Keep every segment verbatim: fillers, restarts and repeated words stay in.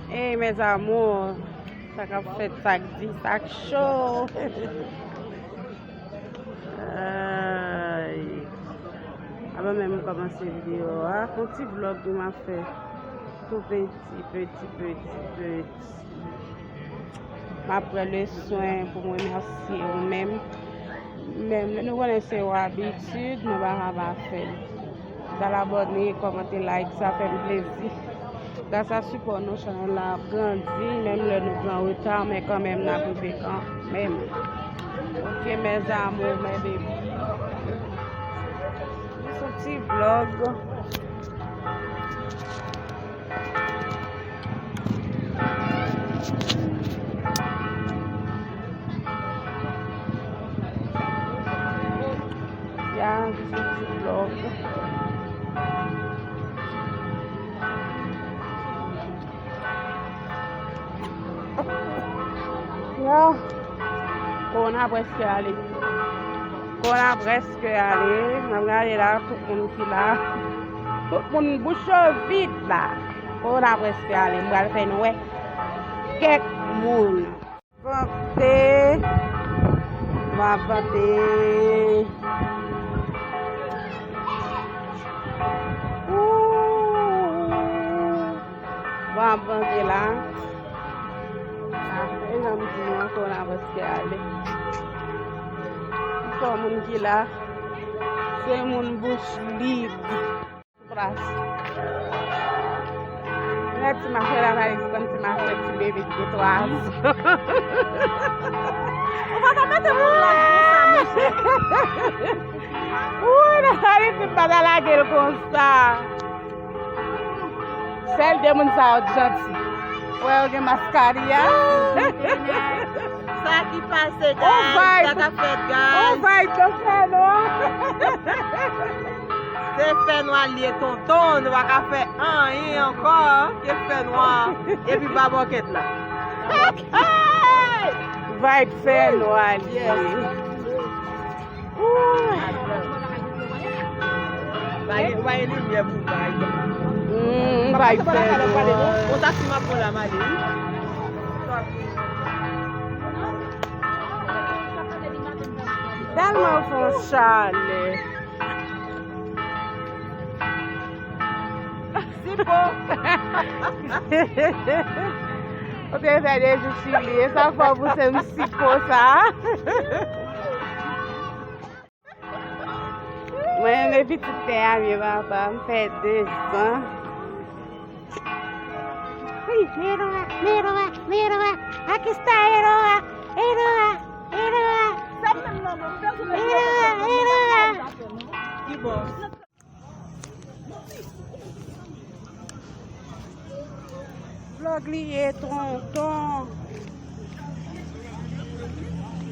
Hey, mes amours, sa k ap fèt, sa k di, sa k cho. Ay. Avan menm m kòmanse videyo a, yon ti vlòg wi m ap fè. Tou peti, peti, peti, peti. M ap pran le swen pou m remèsye ou menm. Menm lè nou konnen se yon abitid, nou pa ka pa fè l. Al abòne, kòmante, like, sa fè m plezi. Gras a sipò nou, chanèl la ap grandi, menm lè nou pran reta, men kanmenm n ap rive kanmenm. Ok, mes amours, mes baby. Jis yon ti vlòg. Ya, jis yon ti vlòg. Ya. Kowona prèske ale. Kowona prèske ale. N ap gade la, tout moun ki la. Tout moun bouch yo vid la. Kowona prèske ale. M pral fè nou wè kèk moun. Vante. M ap vante. Ooh. Bon, ap vante la. Ah, e jan m di nou ankò, n a prèske ale. Ankò moun ki la. Se moun bouch vid. Plas. Mwen ti machè la, pa konn ti machè, ti bebe ki gen twa zan. Ou pa ka mete moun la konsa, monchè. Woy, Nathalie, ti pa ta lage l konsa. Sèl de moun sa yo t janti. Wè, yo gen maskari a. Sa ki pase, guys? Sa k ap fèt, guys? On vibe, on vibe, nou fè nwa. Se fè nwa l ye, tonton. Nou pa ka fè anyen ankò ke fè nwa. Epi pa bòkèt la. Vibe fè nwa l ye. Yes. Ou pa gen limyè pou bay. Mm, bay fè nwa. Kontak si m ap pran la, m ale, wi. Tèlman fè chalè. Siko. Ou te fè de jou Chili. E sa k fè w pouse m siko sa. Mwen renmen pitit tè a byen papa. M fè de zan. Wi, Eroa, Eroa, Eroa. Aquí está Eroa, Eroa, Eroa. Eroa, Eroa. Ki bò? Vlòg li ye, tonton.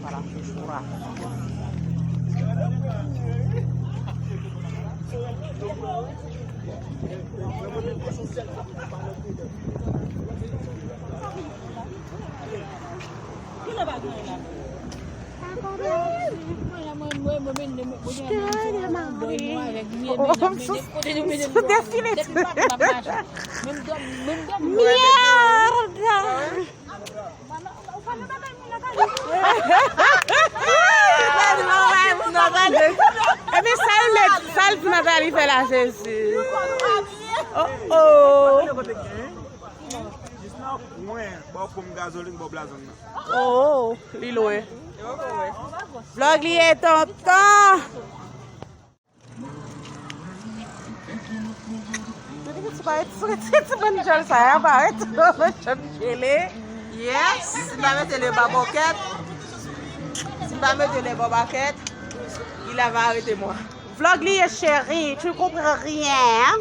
Voilà, se choura. Mierda! Ebyen, sa l mèt, sa l di Nathalie fè la, Jezi. Oh, oh. Jis nan kwen, bò ponp gazolin, bò blazon nan. Oh, li lwen. Vlòg li ye, tonton. Ti bann djòl sa a parèt. Bann djòl jele. Yes, si m pa mete le ba bòkèt, si m pa mete le ba bòkèt, il va arrêter moi. Vlòg li ye, chérie, tu comprends rien, hein?